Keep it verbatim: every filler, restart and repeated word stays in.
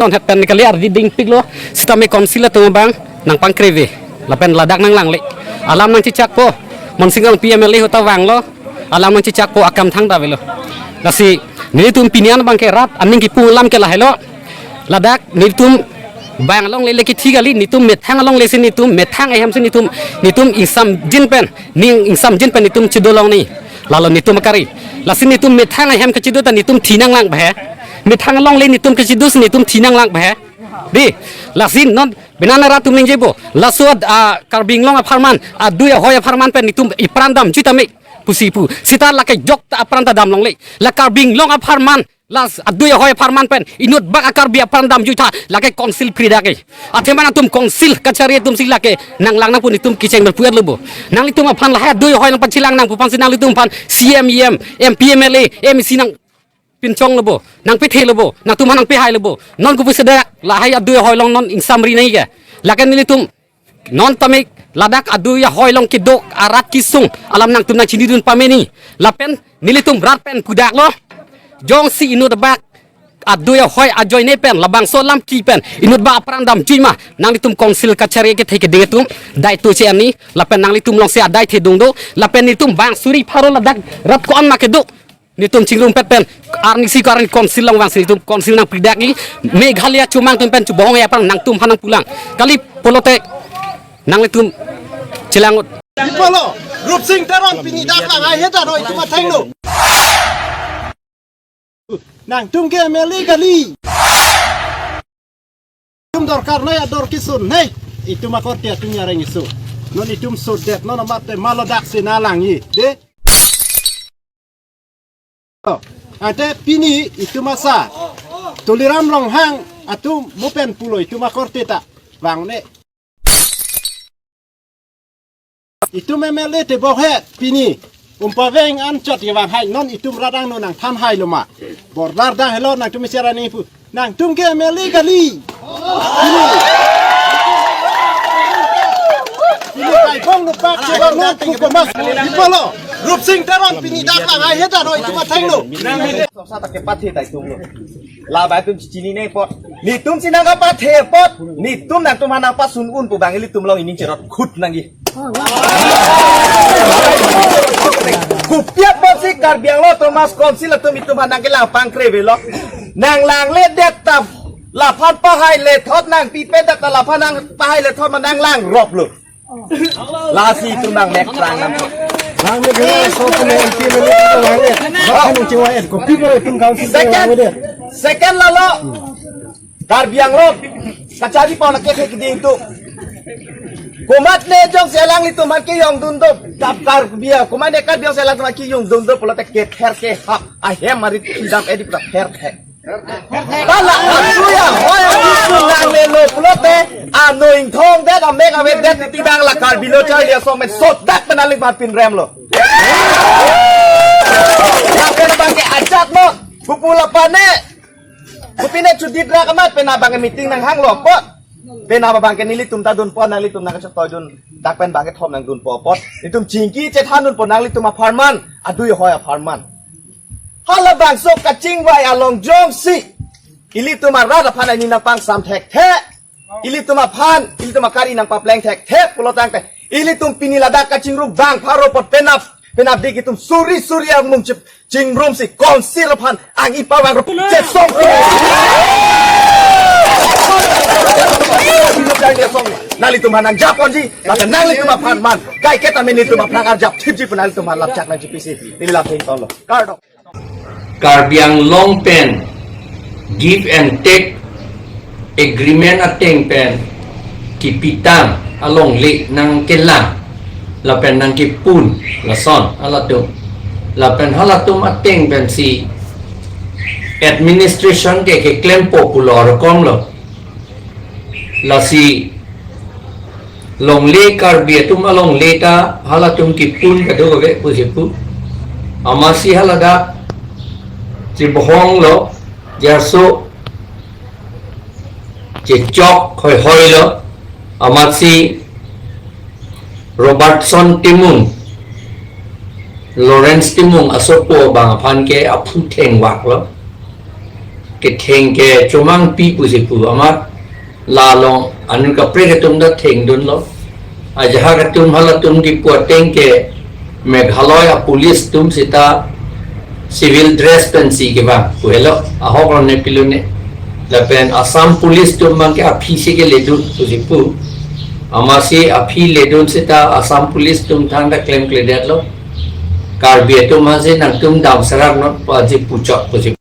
Ton het pen kali ardi dingpiklo, sitame council atum abang nangpangkreve. Lapen ladak nanglangle. Alam nangchechakpo, Monsing Rongpi M L A ahut ta vanglo, alam nangchechakpo akam thangta avelo. Lasi nelitum pini an abangke rat aning kipu alam ke lahelo. Ladak nelitum bang alongle le kithi kali, nelitum methang alongle si nelitum, methang ahem si nelitum, nelitum ingsamjin pen, ning ingsamjin pen nelitum chido longji. Lalo nelitum akari. Lasi nelitum methang ahem kechido ta nelitum thi nanglang ba he. Methang alongle nelitum kechido si nelitum thi nanglang ba he. Dei, lasi non bina nara atum ningjebo. Laso ad, ah, Karbi Anglong apharman, adui ahoi apharman pen nelitum ipran damjui tame pusi pu. Seta lake jok ta apran ta dam longle. La Karbi Anglong apharman, la adui ahoi apharman pen inut bak a-Karbi apran damjui tha, lake council pri dak ke. Athema nangtum council kachari atum si lake nanglang nangpo, nelitum kecheng berpuet lo bo. Nanglitum aphan lahai adui ahoi nangpachelang nangpo aphan si nanglitum aphan C M, E M, M P, M L A, M C nangpinchong lo bo, nangpethe lo bo, nangtum aphan nangpehai lo bo. Non kopi seta lahai adui ahoi along non ingsamri nangji ke. Lake nelitum non tame ladak adui ahoi along kedo arat kesung alam nangtum nangchinidun pameni. Lapen nelitum rat pen pudaklo. Jongsi inut bak adui ahoi ajoine pen, labangso alam ki pen inut bak apran damjui ma, nanglitum council kachari kethe keding atum daito che-enji. Lapen nanglitum alongsi adai thedung do. Lapen nelitum bang suri pharo ladak rat ko-an ma kedo, nelitum chingrumpet pen arnisi ko arni council along vangsi nelitum council nangpridakji. Meghalaya chomang atum pen chubohong ya aphrang nangtum aphan nangpulang kali pulote nanglitum chelang ut. Ipolo, Rupsing Teron pini dak lang ai heta noi itum athengno. Nangtum ke M L A kali. Itum dorkar noi ador kisun nei. Itum akorte atum areng isu. Non itum sodet non amat te ma ladak si nanglang-i. Dei. Ante pini itum asa Tuliram Ronghang atum mo pen pulo itum akorte ta vangne. Itum M L A tebok he pini umpaveng anchot kevang hai, non itum rat angno nangthan hai lo ma. Border dang helo, nangtum isi arni pu. Nangtum ke M L A kali. Pini. Pini kaipong lupak chebang non pu komas. Ipolo. Rupsing Teron pini dak lang ai heta noi itum athengno. Sa ta kepathe ta itum lo. Labai atum chinine apot. Nelitum si nangkapathe apot. Nelitum nangtum aphan nangpasun un pu abang ilitum along ining cherot khut nangji. Kopi apotsi Karbi Anglong Autonomous Council atum itum aphan nangkelang pangkrevelo. Nanglang le det ta laphan pahai le thot, nangpipe det ta laphan nangpahai le thot ma nanglang rop lo. Lasi itum nangmek prang nang. Nangmek ke so kene M P M L A itum nangmek. Bahkan yang cewa et kopi pore itum council itum Second, nangmek dei. Second lalo. Karbi Anglong kachari pon akethe keding tu. Komat ne jongsi alanglitum aphan kejongdun do. Tap Karbi a, komat ne Karbi jongsi alanglitum aphan kejongdun do pulote kether kehap ahem arit kedam edi puta ther the. Hala adui ahoi atum nanglelo pulote, ano ingthong det, amek avet det, titi abang la Karbi Lo Charli Asong pen sodak pen aling aphan pinrem lo. Lapen abangke ajat mo, kupu lapane, kupine chudit rak amat pen abangke meeting nanghanglo apot. Pen abangke nelitum ta dunpo, nanglitum nangkachotoi dun, dak pen abangke thom nangdunpo apot. Itum chingki chethan dunpo nanglitum apharman, adui ahoi apharman. Halabangso kachingvai along jongsi ilitum arat aphan aning nangpangsam thekthe, ilitum aphan, ilitum akari nangpapleng thekthe pulo tangte, ilitum pini ladak kachingrum bang pharo apot penap, penap dik itum suri suri amung chip chingrumsi council aphan ang-i pavang rup chesong. Nanglitum aphan nangjap ponji, lapen nanglitum apharman kaiketa nelitum aphan arjap thipji pu nanglitum aphan lapchak nangchipisi, neli lapen tolo. Kardom. Karbi Anglong pen give and take agreement ateng pen kipitang alongle nangkelang lapen nangkipun lason halatum. Lapen halatum ateng pensi administration ke keklempo pulo rokom lo. Lasi longle Karbi atum alongle ta halatum kipun kadokave pusi pu. Amatsi haladak chibohong lo, jarso chechok hoihoi lo, amatsi Robertson Timung, Lawrence Timung asopo abang aphan ke aphu thengvak lo. ketheng ke chomangpi pusi pu amat la along anut kaprek atum ta thengdunlo. Ajahak atum halatum kipu ateng ke Meghalaya a-police atum seta civil dress pensi kevang pu helo, ahok rone pilone. Lapen Assam police atum abang ke aphi si keledun pusi pu. Amatsi aphi ledun seta Assam police atum thangta klemkledetlo. Karbi atum aphansi nangtum damserak non pu aji puchot pusi